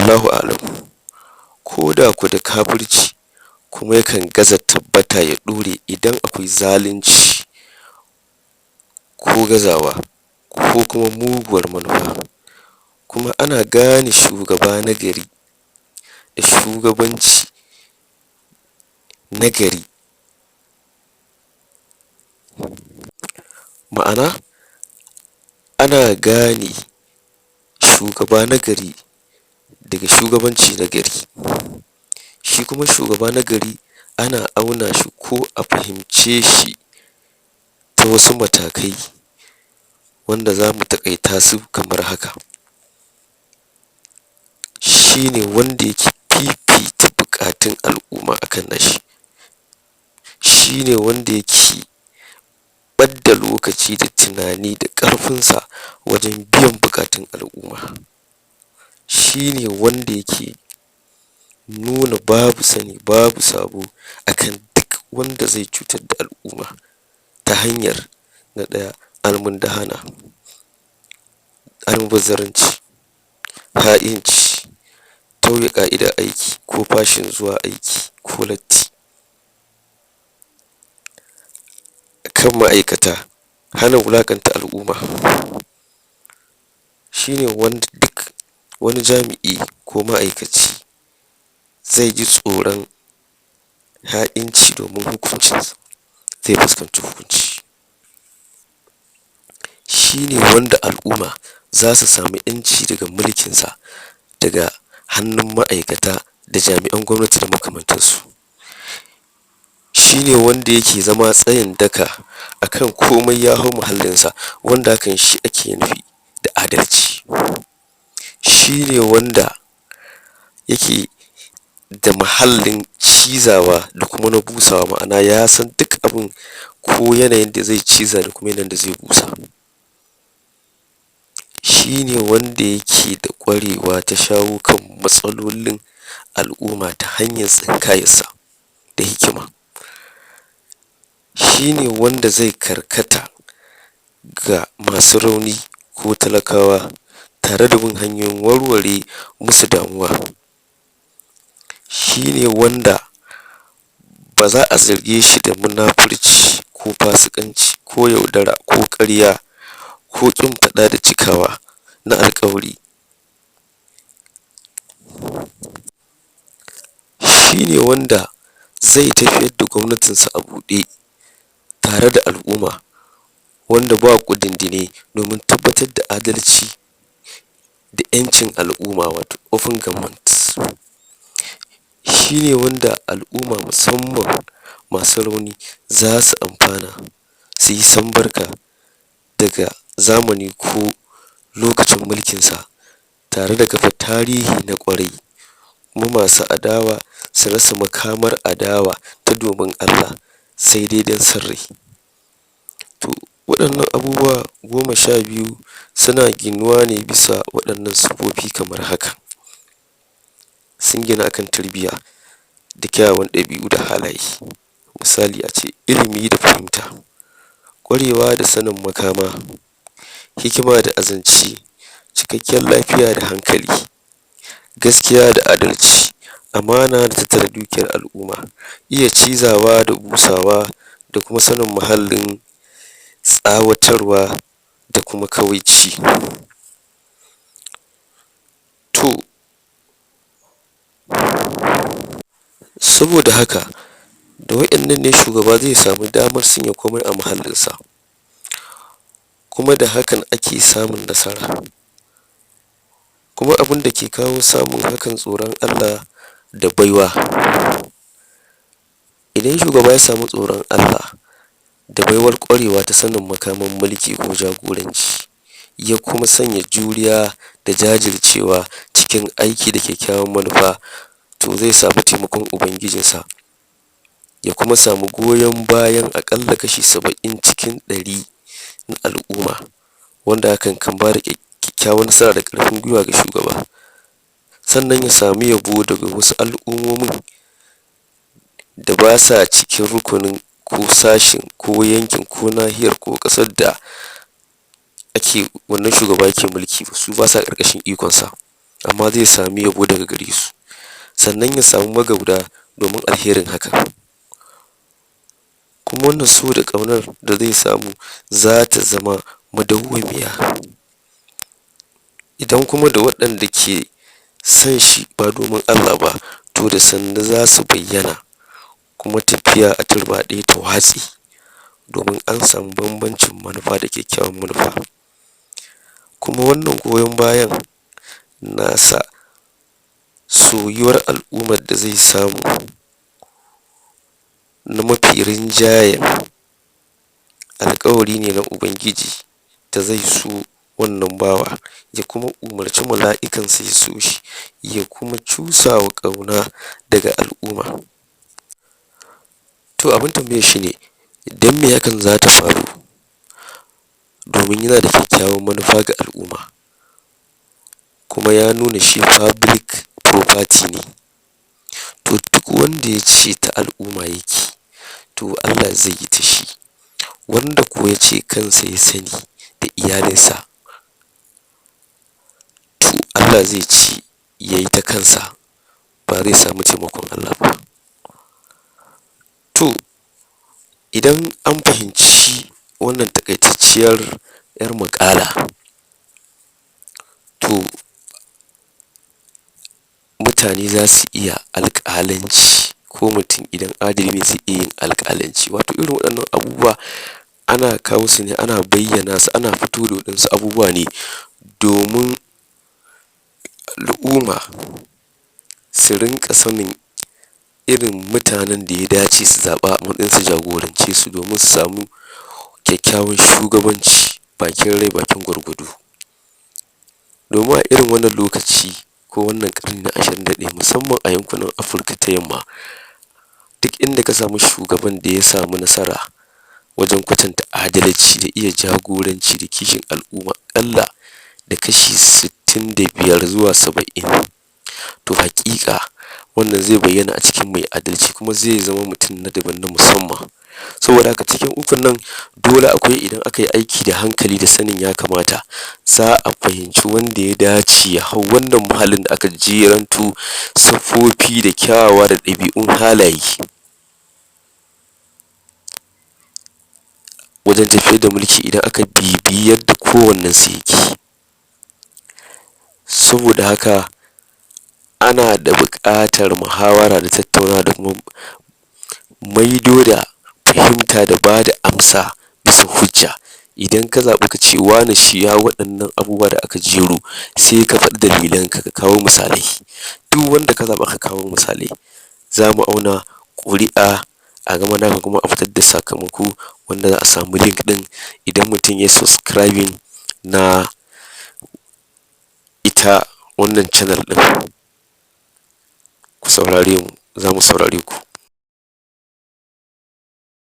Wallahu a'lam. Ko da ko da kafirci kuma yakan gaza tabbata ya ɗore idan akwai zalunci ko gazawa ko kuma muguwar manufa. Kuma ana gane shugaba na gari da shugabanci na gari, ma'ana ana gane shugaba na gari daga shugabanci na gari. Shi kuma shugaba na gari ana auna shi ko a fahimce shi ta wasu matakai wanda zamu taƙaita su kamar haka: Shine wanda yake fifita buƙatun al'umma akan na shi, shine wanda yake ɓadda lokaci da tunani da ƙarfin sa wajen biyan buƙatun al'umma, shine wanda yake nuna babu sani babu sabo akan duk wanda zai cutar da al'umma ta hanyar: Na ɗaya almundahana, almubazzaranci, ha'inci, tauye ƙa'idar aiki ko fashin zuwa aiki ko latti kan ma'aikata, hana wulaƙanta al'umma. Shine wanda duk wani jami'i ko ma'aikaci zai ji tsoron ha'inci domin hukuncin zai fuskanci hukunci. Shine wanda al'umma zasu samu ƴanci daga mulkin sa daga hannun ma'aikata da jami'an gwamnati da makamantan su. Shine wanda yake zama tsayin daka akan komai ya hau muhallin sa, wanda hakan shi ake nufi da adalci. Shine wanda yake da muhallin cizawa da kuma na busawa, ma'ana ya san duk abun ko yanayin da zai ciza da kuma yanayin da zai busa. Shine wanda yake da ƙwarewa ta shawo kan matsalolin al'umma ta hanyar tsinkayar sa da hikima. Shine wanda zai karkata ga masu rauni ko talakawa tare da bin hanyoyin warware musu damuwa. Shine wanda ba za a zarge shi da munafurci ko fasikanci ko yaudara ko ƙarya ko ƙin faɗa da cikawa na alƙawari. Shine wanda zai tafiyar da gwamnatin sa a buɗe tare da al'umma wanda ba kudundune domin tabbatar da adalci da ƴancin al'umma, wato open government. Shine wanda al'umma musamman masu rauni zasu amfana suyi sam barka daga zamani ko lokacin mulkin sa tare da kafa tarihi na ƙwarai, kuma masu adawa su rasa makamar adawa ta domin Allah sai dai dan son rai. To waɗannan abubuwa 12 suna ginuwa ne bisa waɗannan siffofi kamar haka: Sun ginu akan tarbiyya da kyawawan ɗabi'u da halaye, misali ace ilimi da fahimta, ƙwarewa da sanin makama, hikima da azanci, cikakken lafiya da hankali, gaskiya da adalci, amana da tattara dukiyar al'umma, iya cizawa da busawa da kuma sanin muhallin tsawatarwa da kuma kawaici. To saboda haka da wa'innan ne shugaba zai samu damar sanya komai a muhallin sa, kuma da hakan ake samun nasara, kuma abunda ke kawo samun hakan tsoron Allah da baiwa. Idan shugaba ya samu tsoron Allah da baiwar ƙwarewa ta sanin makaman mulki ko jagoranci, ya kuma sanya juriya da jajircewa cikin aiki da kyakkyawan manufa, to zai samu taimakon ubangijin sa, ya kuma samu goyon bayan aƙalla kashi 70 cikin 100 na al'umma, wanda hakan kan bada kyakkyawan nasara da ƙarfin gwiwa ga shugaba. Sannan ya samu yabo daga wasu al'ummomin da basa cikin rukunin ko sashin ko yankin ko nahiyar ko ƙasar da wannan shugaba yake mulki, su basa ƙarƙashin ikon sa. Amma zai sami yabo daga gare su, sannan ya samu magauta domin alherin hakan. Kuma wannan so da ƙaunar da zai samu zata zama madawwamiya. Idan kuma da waɗanda ke son shi ba domin Allah ba, to da sannu zasu bayyana, kuma tafiya a turba ɗaya ta watse, domin an samu banbancin manufa da kyakkyawan manufa. Kuma wannan goyon bayan nasa, soyuwar al'ummar da zai samu na mafi rinjayen alƙawari ne na ubangiji da zai so wannan bawa, ya kuma umarci mala'ikansa ya so shi, ya kuma cusawa ƙauna daga al'umma. To abun tambayar shine, dan me hakan zata faru? Domin yana da kyakkyawan manufa ga al'umma, kuma ya nuna shi public property ne. To duk wanda yace ta al'umma yake, to Allah zai yi ta shi, wanda ko yace kansa ya sani da iyalinsa, to Allah zai ce yayi ta kansa, ba zai samu taimakon Allah ba. To idan an fahimci wannan taƙaitacciyar 'yar muƙala, to mutane zasu iya alƙalanci, ko mutum idan adali ne zai iya yin alƙalanci. Wato irin waɗannan abubuwa ana kawo su ne, ana bayyana su, ana fito da waɗansu abubuwa ne domin al'umma su rinƙa sanin irin mutanen da ya dace su zaɓa a matsayin su jagorance su, domin su samu kyakkyawan shugabanci, bakin rai bakin gwargwado. Domin a irin wannan lokaci, ko wannan ƙarni na 21, musamman a yankunan Afirka ta yamma, duk inda ka samu shugaban da ya samu nasara wajen kwatanta adalci da iya jagoranci da kishin al'umma, aƙalla da kashi 65 zuwa 70, to haƙiƙa wannan zai bayyana a cikin mai adalci, kuma zai zama mutum na daban na musamman. Saboda haka cikin ukun nan dole akwai idan akayi aiki da hankali da sanin ya kamata, za a fahimci wanda ya dace ya hau wannan muhallin da aka jeranto siffofi da kyawawa da ɗabi'un halaye wajen tafiyar da mulki, idan aka bibiyi yadda kowannen su yake. Saboda haka ana da buƙatar muhawara da tattaunawa da kuma maido da fahimta da bada amsa bisa hujja. Idan ka zaɓi kace wane shi ya hau waɗannan abubuwa da aka jero, sai ka faɗi dalilan ka, ka kawo misalai. Duk wanda ka zaɓa ka kawo misalai, zamu auna ƙuri'a a gama naka, kuma a fitar da sakamako wanda za a samu link ɗin idan mutum yayi subscribing na ita wannan channel ɗin. Ku saurare mu, zamu saurare ku.